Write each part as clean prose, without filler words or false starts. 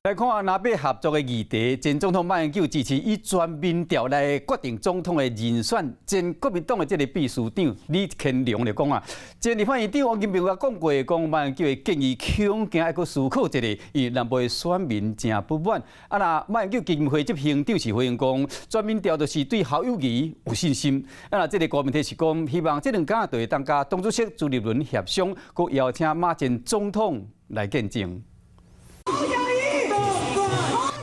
來看藍白合作的議題，前總統馬英九支持以全民調來決定總統的人選。前國民黨的這个秘書長李乾龍就講啊，前立法院長王金平也講過，講馬英九的建議恐驚愛閣思考一下，因為南部的選民誠不滿。啊，若馬英九基金會執行長是回應講，全民調就是對侯友宜有信心。啊，若這个郭文體是講，希望這兩工就會當佮黨主席朱立倫協商，閣邀請馬前總統來見證。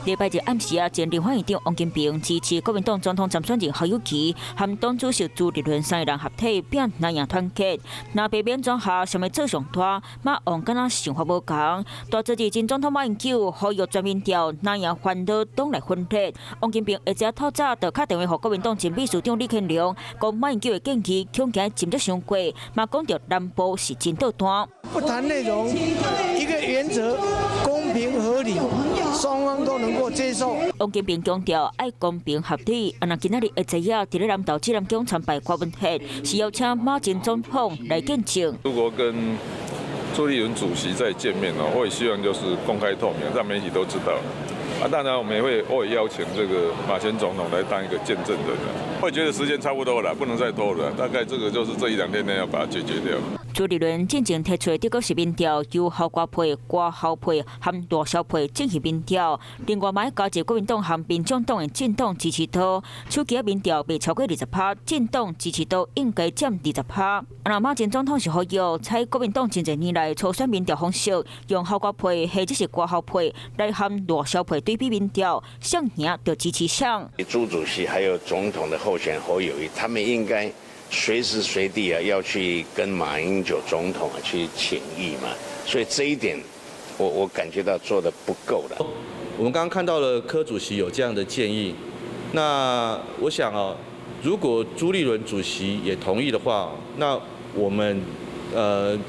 禮拜日暗時啊，前立法院長王金平支持國民黨總統參選人侯友宜，和黨主席朱立倫三个人合體拼藍營團結。藍白免轉下，啥物做上大，馬王敢若想法無仝。大做日前總統馬英九呼籲全民調，藍營煩惱黨內分裂。王金平下晝透早就敲電話予國民黨前秘書長李乾龍，講馬英九的建議恐驚斟酌傷過，嘛講著南部是真倒彈。不談內容，一個原則，公平合理，雙方都能夠接受。王金平強調愛公平合理，啊，若今仔日會知影，佇咧南投指南宮參拜柯文哲，是邀請馬前總統來見證。如果跟朱立倫主席再見面哦，我也希望就是公開透明，讓媒體都知道。啊，當然我們也會，我也邀請這個馬前總統來當一個見證人。我也覺得時間差不多了，不能再拖了，大概這個就是這一兩天內要把它解決掉。朱立倫進前提出的閣是民調，由侯柯配、柯侯配和賴蕭配進行民調。另外，嘛加入國民黨和民眾黨的政黨支持度，手機民調袂超過20趴，政黨支持度應該佔20趴。啊，若馬前總統是呼籲採國民黨真濟年來初選民調方式，用侯柯配或者是柯侯配來和賴蕭配對比民調，誰贏就支持誰。朱主席還有總統的候選侯友宜，他們應該隨時隨地啊，要去跟馬英九總統啊去請益嘛，所以這一點我感覺到做得不夠了。我們剛剛看到了柯主席有這樣的建議，那我想啊，如果朱立倫主席也同意的話，那我們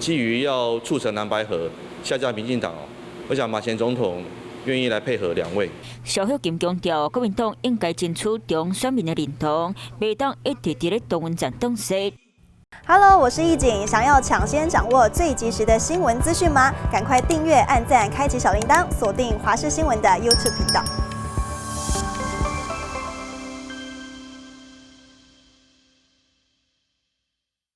基於要促成藍白合下架民進黨，我想馬前總統願意來配合兩位。蕭曉琴強調，國民黨應該爭取中選民的認同，袂當一直佇咧同溫層當勢。 Hello，我是易景，想要搶先掌握最及時的新聞資訊嗎？趕快訂閱、按讚、開啟小鈴鐺，鎖定華視新聞的 YouTube 頻道。